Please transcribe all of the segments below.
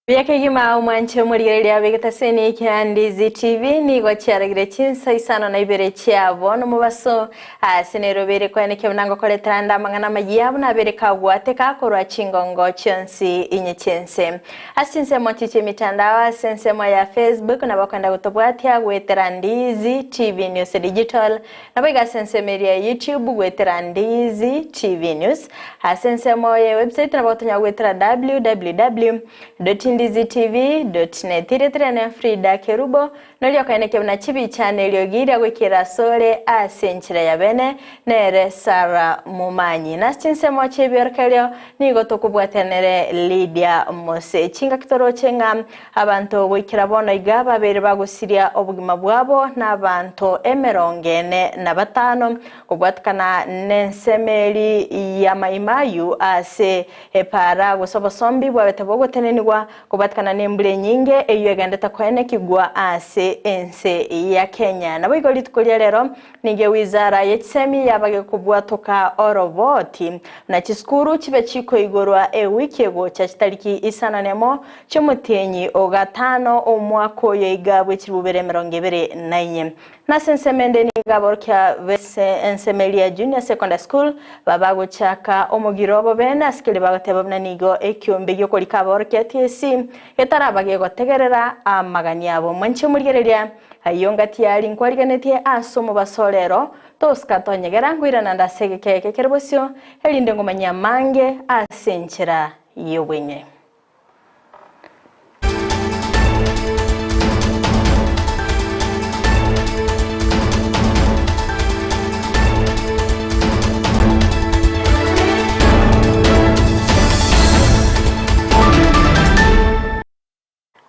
Buya kegima omwanche omorigereria bw'egetaseni kia Ndizi TV nigo chiaragire chinsa isano na ibere chia bono mobaso ase nerobeire koenekia buna ngokoretera nde amang'ana amayia buna abere kagwateka korwa chingongo chionsi inye chi'ense. Ase chinsemo chi chi'emitandao ase ensemo ya Facebook nabo okoenda gotobwatia goetera Ndizi TV News Digital Naboigo ase ensemo eria ya YouTube goetera Ndizi TV News. Ase ensemo ye website nabo gotonyora goetera www.ndizitv.net. Erieta riane Frida Kerubo, noria okoenekia buna chibicha na eriogi ria goikera asore ase enchera ya bene, nere Sarah Momanyi. Nase chinsemo chi'ebiorokererio nigo tokobwatia nere Lydia Mose. Chingaki toroche ng'a Abanto goikera bono iga babeire bagosiria obogima bwabo nabanto emerongo ene na batano, kobwatikana nensemeri y'amaimayu ase epaara gose obosombi bwabete bogotenenigwa, kobwatikana nembura enyinge eyio egendete koenekigwa ase ense ya Kenya. Naboigo rituko ria rero Nigo ewizara ye chisemi yabage kobwatoka oroboti, na chisukuru chibe chikoigorwa ewiki egocha chitariki isano nemo chi'omotienyi o gatano omwaka oyo iga bwe chilifu bibere emerongo ebere na inye. Nase ensemo ende nigo aborokia b'ese ensemo eria Junior Secondary School babagochaka omogiro obo bene ase keria bagoteba buna nigo ekiombe gi'okorika aborokia TSC getaraba gegotegerera amagani abo. Mwanche omorigereria Ayio ngati aria nkwarigenetie ase omobaso o rero, tosika tonyegera nkoirana nde ase egeka eke kere bosio, erinde ngomanyie amange ase enchera y'obwenyene.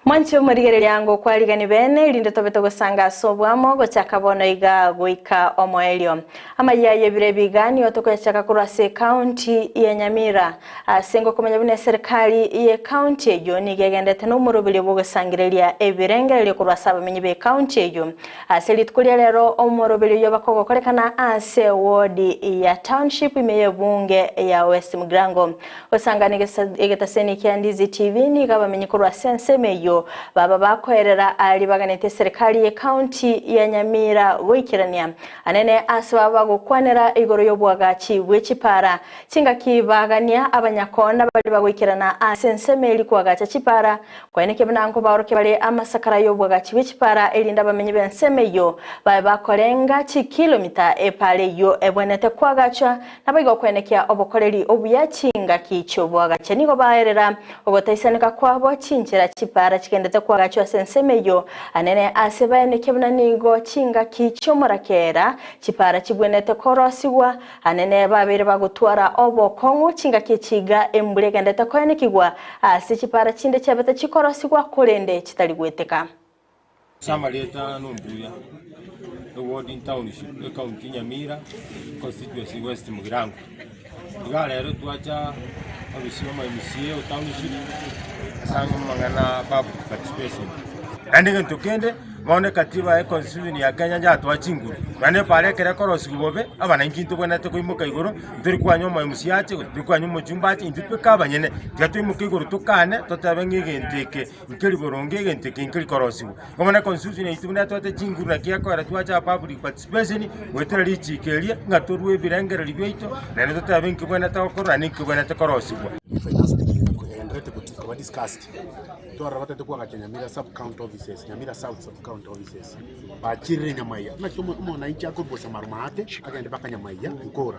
Mwanche omorigereria ango okwarigani bene, erinde tobe togosanga ase oboamo gochaka bono iga goika omoerio. Amayia y'ebiro ebi iga nigo tokoyachaka korwa ase ecounty ya Nyamira. Ase ngokomanya buna eserikali y'ecounty eyio nigo egendete nomoroberio bw'ogosangereria ebirengererio korwa ase abamenyi b'ecounty eyio. Ase rituko ria rero omoroberio oyio bakogokorekana ase eward ya Township ime y'ebunge ya West Mugirango. Gosangana egetaseni kia Ndizi TV nigo abamenyi korwa ase ensemo eyio baba bakoerera aria baganetie eserikali ye county ya Nyamira goikerania anene ase baba bagokwanera igoro y'oboagachi bwe chipara chingaki bagania abanyakonda baria bagoikerana ase ensemo eria koagacha chipara Koenekia buna nkobaorokia bare amasakara y'oboagachi bwe chipara erinde abamenyi b'ensemo eyio babe bakorenga chikilomita epara eyio ebwenerete koagachwa Naboigo koenekia obokoreri obuya chingaki chi'oboagache nigo baerera ogotaisaneka kwabo chinchera chipara chigendete koagachwa ase ensemo eyio anene ase baenekia buna nigo chingaki chi'omorakera chipara chibwenerete korosigwa anene babeire bagotwara obokong'u chingaki echi iga embura egendete koenekigwa ase chipara chinde chiabete chikorosigwa korende chitari gweteka. Ase amarieta nombuya, eward in township, ecounty Nyamira, constituency West Mugirango. Iga rero twacha obisi omo MCA o township ase amang'ana a public participation. Naende egento kende, bono ekatiba ya econstitution ya Kenya yatoa chinguru, naende epara ekero ekorosigwa bobe, abananchi ntobwenerete koimoka igoro, ntori kwanya omo MCA ache, gose tori kwanya omochumba ache, intwe tweka abanyene, tiga toimoke igoro tokane, totebe ng'a egento eke. Nkeri boronge egento eke nkeri korosigwa. Igo bono econstitution yaito buna yatwate chinguru naki ekoera twacha public participation, goetera richiko eria, ng'a torue ebirengererio biaito, naende totebe nki bwenerete gokorwa naende nki bwenerete korosigwa. Finance bill egendererete goti koba discussed twarora batagete koagacha Nyamira sub county offices, Nyamira south sub county offices bachirire Nyamaiya naki omo omonanchi akorwa Samaru maate agende mpaka Nyamaiya Nkora.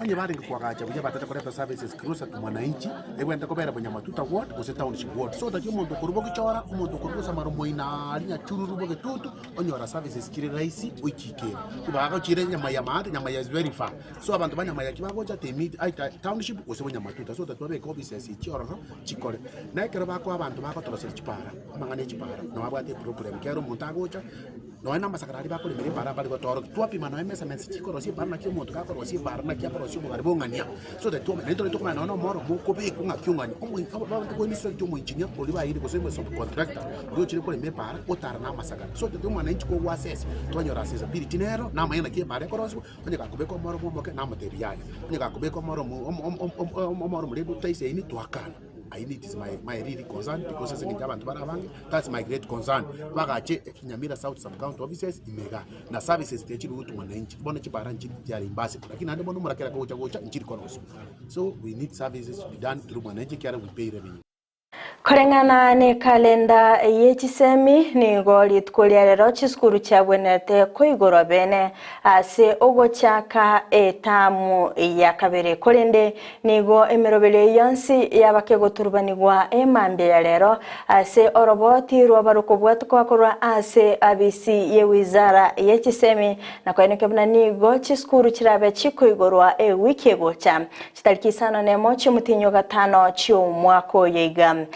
Onye barenge koagacha buya batete koreta services closer to mwananchi, ebwenerete kobera Bonyamatuta ward gose township ward so that omonto okorwa Bogichora, omonto okorwa Bosamaro moino aria Nyachururu Bogetutu onyora services chire rahisi ochiikere. Bagochire Nyamaiya maate, Nyamaiya is very far. So abanto ba Nyamaiya ki bagocha they meet either township gose Bonyamatuta so that babeke offices echi ororo chikore. Na ekero bakoa abanto bagotoroseria chipara, amang'ana ya chipara nabo abwate eproblem kero omonto agocha. Nonya namasakara aria bakoremera ebaara mbare gotoorokia, twapima nonya measurements chikorosia ebaara naki omonto gakorosia ebaara naki akorosia obogare bong'ania so that twamanya naende tore tokomanya nonya na omoro mokobekwa ng'aki ong'ani omo babwate ko instruct omoengineer oria baeire gose subcontractor oria ochire korema ebaara otara na amasakara so that omwananchi kogoassess twanyora accessibility nero namanye naki ebaara ekorosiwa onye gakobeka omoro bwa omoke namotebi yaya onye gakobeka omoro omo omo omo omoro moria otaisaini twakana. Ayio it is my my really concern because ase eng'encho abanto bare abange, that's my great concern. Bagache Nyamira South Sub County offices ime igaa, na services tichiri gotumwa na inche, bono chibara nchiri chiare imbasible, lakini naende bono omorakera kogocha gocha nchiri korosiwa. So we need services to be done through mwananchi ekiagera we pay revenue. Koreng'ana nekalenda ye chisemi, nigo rituko ria rero chisukuru chiabwenerete koigorwa bene ase ogochaka etamu ya kabere. Korende nigo emeroberio eyio yonsi yaba kegoturubanigwa emambia ya rero ase oroboti rw'abarokobwatokwa korwa ase abisi ye wizara ye chisemi na koenekia buna nigo chisukuru chirabe chikoigorwa ewiki egocha. Chitariki isano nemo chi'omotienyi o gatano chi'omwaka oyo iga.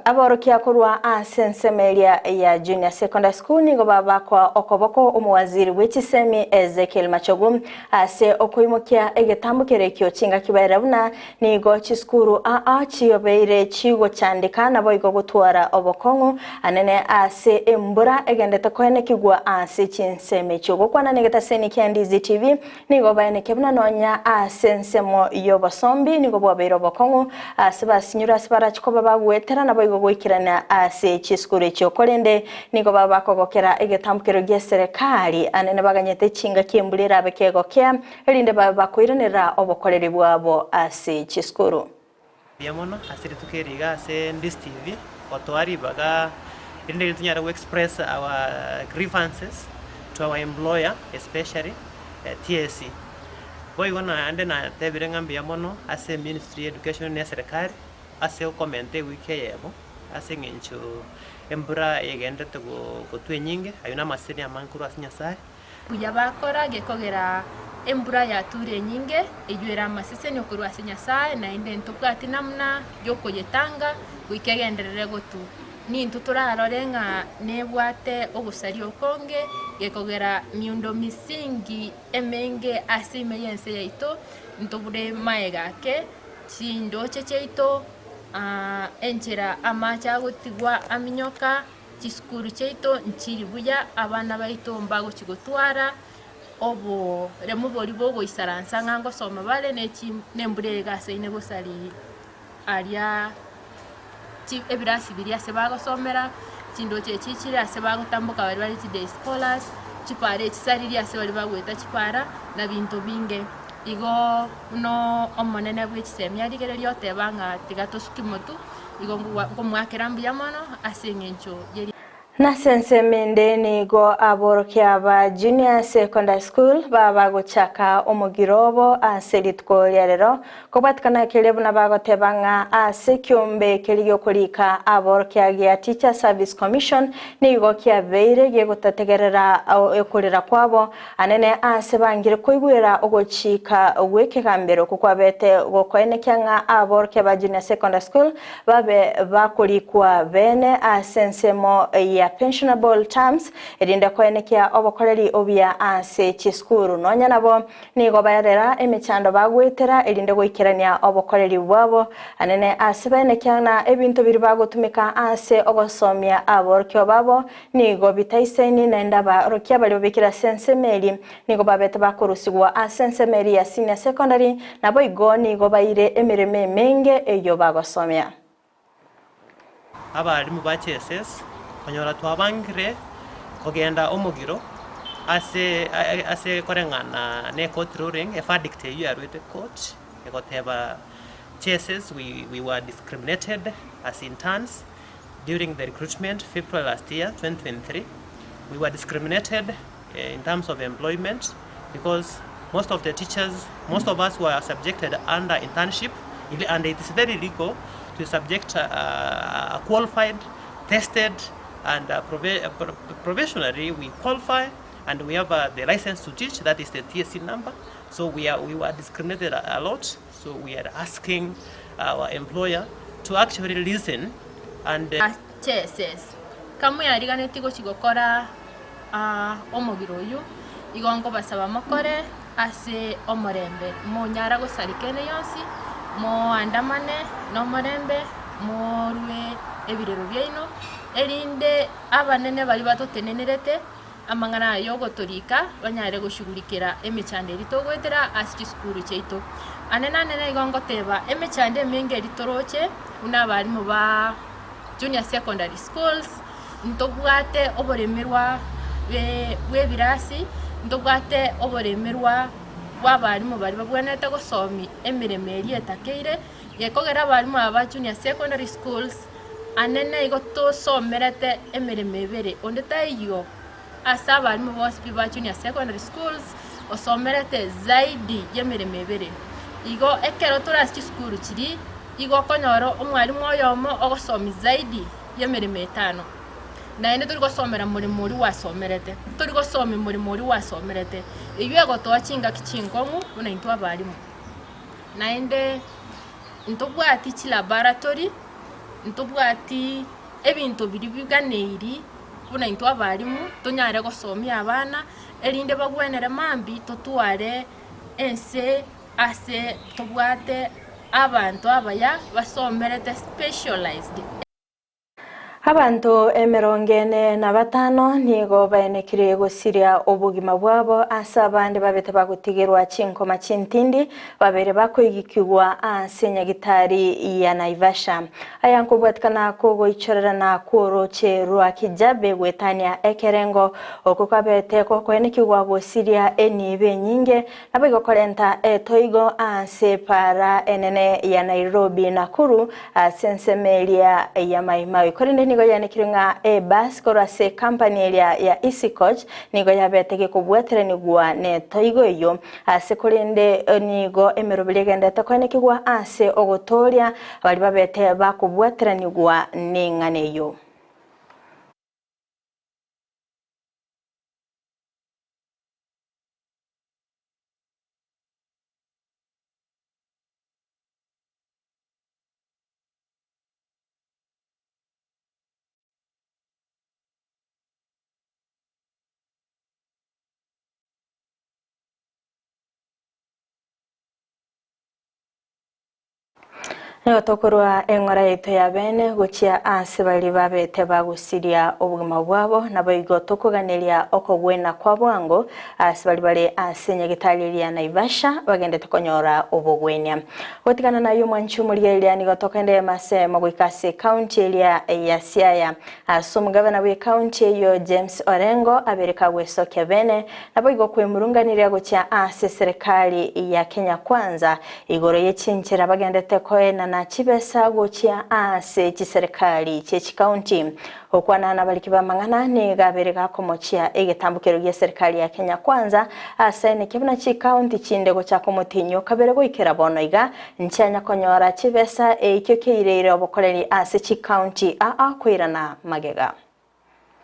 Aborokia korwa ase ensemo eria ya Junior Secondary School nigo babakoa okoboko omowaziri bwe chisemi Ezekiel Machogu ase okoimokia egetambo keria ekio chingaki baira buna nigo chisukuru aa chiobeire chigochandeka naboigo gotwara obokong'u anene ase embura egendete koenekigwa ase chinsemo echio. Gokwana negetaseni kia Ndizi TV Nigo baeneke buna nonya ase ensemo y'obosombi nigo bwabeire obokong'u ase basinyure ase barache koba bagoetera naboigo goikerana ase chisukuru echio. Korende nigo baba bakogokera egetambokero gi'eserekari anene baganyete chingaki embura erabe kegokea, erinde babe bakoiranerera obokoreri bwabo ase chisukuru. Mbuya mono ase rituko eri iga ase Ndisi TV gotoa ribaga erinde riria tonyare go express our grievances to our employer especially TSC. Boigo naende natebire ng'a mbuya mono ase ministry ya education na eserekari ase okomenta ewiki eyemo ase eng'encho embura egenderete gotwa enyinge ayio namaseseni amange korwa ase Nyasaye. Buya bakora gekogera embura yature enyinge, eyio ere amasesenio korwa ase Nyasae, naende ntobwati namna y'okoyetanga goika egenderere gotu. Nintwe torarore ng'a nebwate ogosaria okonge, gekogera miundo misingi emenge ase ime y'ense yaito, ntobure maega ake, chindoche chiaito, enchera amache agotigwa aminyoka. Chisukuru chiaito nchiri buya, abana baito mbagochi gotwara oboremu boria bogoisaransa ng'a ngosoma bare ne chi nembura eye egasaine gosari aria chi ebirasi biria ase bagosomera, chindoche echi chire ase bagotamboka baria bare chiday scholars, chipara echi chisariri ase baria bagoeta chipara, na binto binge. Igo buna omonene bwe chisemi arigereria oteba ng'a tiga tosuki motwe. Igo nkomoakera mbuya mono ase engencho ye. Nase ensemo ende nigo aborokia ba Junior Secondary School baba gochaka omogiro obo ase rituko ria rero kobwatikana keria buna bagoteba ng'a ase ekiombe keria giokorika aborokia gia Teacher Service Commission nigo kiabeire gegotategerera okorera kwabo anene ase bangire koigwera ogochika gw'ekegambero okwo kwabete gokoenekia ng'a aborokia ba Junior Secondary School babe bakorikwa bene ase ensemo ya pensionable terms erinde koenekia obokoreri obuya ase chisukuru. Nonya nabo nigo barera emechando bagoetera erinde goikerania obokoreri bwabo anene ase baenekia ng'a ebinto biria bagotumeka ase ogosomia aborokigwa babo Nigo bitaisaini naende abarokia baria babekire ase ensemo eria nigo babete bakorusigwa ase ensemo eria ya senior secondary, naboigo nigo baire emeremo emenge eyio bagosomia. Abalimu ba JSS konyora twabangire kogenda omogiro ase ase koreng'ana ne court ruling, e verdict eyio yarwete court egoteba JSS we we were discriminated as interns. During the recruitment February last year, 2023, we were discriminated in terms of employment because most of the teachers, most of us were subjected under internship and it is very illegal to subject a qualified, tested and probationary we qualify and we have the license to teach, that is the TSC number. So we, are, we were discriminated a, a lot. So we are asking our employer to actually listen and JSS. Kamoyariganetie gochia gokora omogiro oyio, igo nkobasaba mokore ase omorembe, monyara gosareka ende yonsi, moandamane nomorembe, morue ebirero biaino, erinde abanene baria batotenenerete amang'ana aya y'ogotorika banyare goshughulikera emechando eria togoetera ase chisukuru chiaito. Anene anene igo ngoteba, emechando emenge eria toroche buna abalimu ba junior secondary schools, ntobwate oboremerwa bw'ebirasi, ntobwate oboremerwa bw'abalimu baria babwenerete gosomi emeremo eria etakeire, gekogera abalimu aba ba junior secondary schools, anene igo tosomerete emeremo ebere, onde taiyo ase abalimu bonsi pi ba junior secondary schools osomerete zaidi y'emeremo ebere. Igo ekero tore ase chisukuru chiria, igo okonyora omwalimu oyomo ogosomi zaidi y'emeremo etano. Naende tori gosomera moremo oria gwasomerete, tori gosomi moremo oria gwasomerete. Eywo egotoa chingaki chinkong'u buna intwe abalimu. Naende ntobwati chilaboratory, ntobwati ebinto biria biganeiri buna intwe abalimu tonyare gosomia abana, erinde bagwenere mambia totware ense ase tobwate abanto abaya basomerete specialized. Abanto emerongo ene na batano nigo baenekire gosiria obogima bwabo ase abande babete bagotigerwa chinkoma chintindi babere bakoigikigwa ase nyagitari ya Naivasha. Aya nkobwatikana kogoichorerana kw'orooche rwa Kijabe goetania ekerengo oko kwabete gokoenekigwa gosiria enibo enyinge Naboigo korenta etoigo ase epaara enene ya Nairobi Nakuru ase ensemo eria ya Mai Mahiu. Korende nigo yaenekirwe ng'a ebus korwa ase ekampani eria ya Easy Coach nigo yabete gekobwateranigwa netoigo eyio ase korende nigo emeroberi egenderete koenekigwa ase ogotooria baria babete bakobwateranigwa neng'ana eyio. Nigo tokorua eng'ora yaito ya bene gochia ase baria babete bagosiria obogima bwabo, naboigo tokoganeria okogwena kwa bwango ase baria bare ase nyagetari eria ya Naivasha bagendete konyora obogwenia. Gotigana nayio omwanchi omorigereria nigo tokoenderea masemo goika ase ekaunti eria ya Siaya ase omogabana bw'ekaunti eyio James Orengo abere kagwesokia bene naboigo kwemurunganiria gochia ase eserekari ya Kenya Kwanza Igoro ye chinchera bagendete koenana chibesa gochia ase chiserekari chie chikaunti. Gokwana nabariki b'amang'ana nigo abere gakomochia egetambokero gi'eserekari ya Kenya Kwanza ase eneke buna chikaunti chinde gochaka omotienyi o kabere goikera bono iga nchianya konyora chibesa ekio keireire obokoreri ase chikaunti aa koirana magega.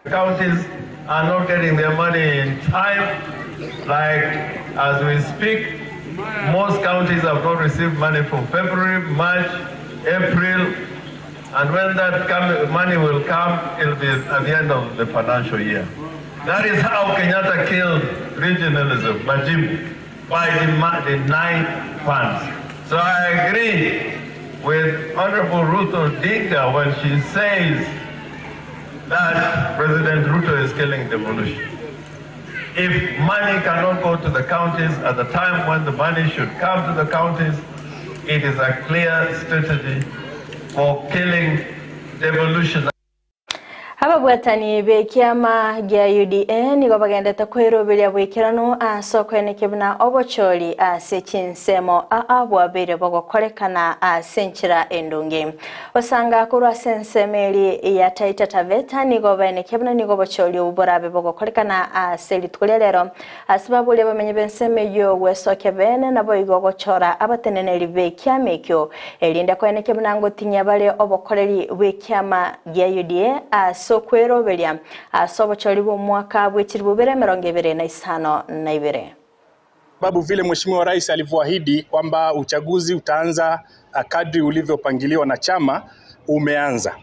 Counties are not getting their money in time. Like as we speak, most counties have not received money for February, March, April, and when that come, money will come, it'll be at the end of the financial year. That is how Kenyatta killed regionalism, Majimbo, by denying funds. So I agree with Honorable Ruth Odinga when she says that President Ruto is killing devolution. If money cannot go to the counties at the time when the money should come to the counties, it is a clear strategy for killing devolution. Ababwatani b'ekiama gia UDA nigo bagendete kweroberia boikeranu ase okoenekia buna obochori ase chinsemo aa bwabeire bogokorekana ase enchera endonge. Gosanga korwa ase ensemo eria ya Taita Taveta nigo baenekia buna nigo obochori obwo borabe bogokorekana ase rituko ria rero ase baboria abamenyi b'ensemo eyio gwesokia bene naboigo gochora abateneneri b'ekiama ekio erinde koenekia buna ngotinyia bare obokoreri bw'ekiama gia UDA ase okweroberia ase obochori bw'omwaka bw'echilifu bibere emerongo ebere na isano na ibere. Sababu vile Mheshimiwa Rais alivyoahidi kwamba uchaguzi utaanza kadri ulivyopangiliwa na chama umeanza,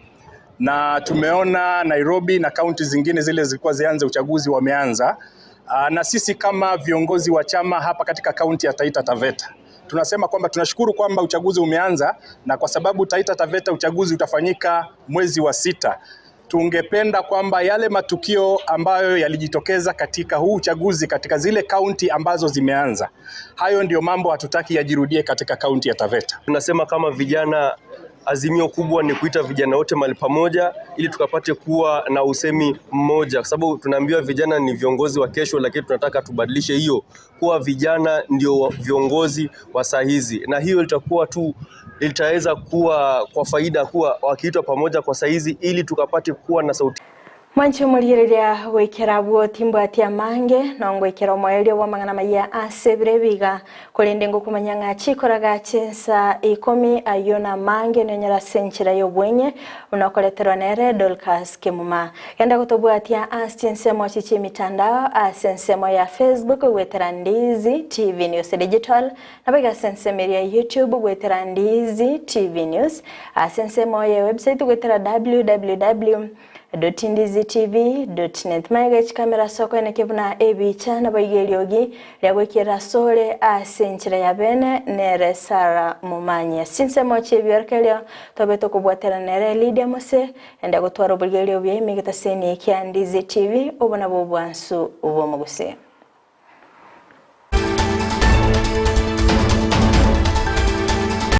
na tumeona Nairobi na kaunti zingine zile zilikuwa zianze uchaguzi wameanza. Na sisi kama viongozi wa chama hapa katika kaunti ya Taita Taveta tunasema kwamba tunashukuru kwamba uchaguzi umeanza, na kwa sababu Taita Taveta uchaguzi utafanyika mwezi wa sita, Tungependa kwamba yale matukio ambayo yalijitokeza katika huu uchaguzi katika zile kaunti ambazo zimeanza, hayo ndiyo mambo hatutaki yajirudie katika kaunti ya Taveta. Tunasema kama vijana, azimio kubwa ni kuita vijana wote mahali pamoja ili tukapate kuwa na usemi mmoja, kwa sababu tunaambiwa vijana ni viongozi wa kesho, lakini tunataka tubadilishe hiyo kuwa vijana ndio viongozi wa saa hizi, na hiyo litakuwa tu litaweza kuwa kwa faida kuwa wakiitwa pamoja kwa saa hizi ili tukapate kuwa na sauti. Mwanche omorigereria goikera abwo timbwati amange, nongoikera omoerio bw'amang'ana amaya ase ebiro ebiga, korende ngokomanya ng'a chikoraga chinsa ikomi ayio namange nonyore ase enchera y'obwenye buna okoreterwa nere Dorcas Kemuma. Genda gotobwatia ase chinsemo echi chi'emitandao ase ensemo ya Facebook goetera Ndizi TV News Digital, Naboigo ase ensemo eria ya YouTube goetera Ndizi TV News, ase ensemo ye website goetera www.ndizitv.net. Magega chikamera ase okoenekia buna ebicha naboigo eriogi ria goikerera asore ase enchera ya bene nere Sarah Momanyi. Ase chinsemo chi'ebiorokererio tobe tokobwaterana nere Lydia Mose ende gotwara oborigereria obuya ime egetaseni kia Ndizi TV, obo nabwo obwansu bw'omogusii.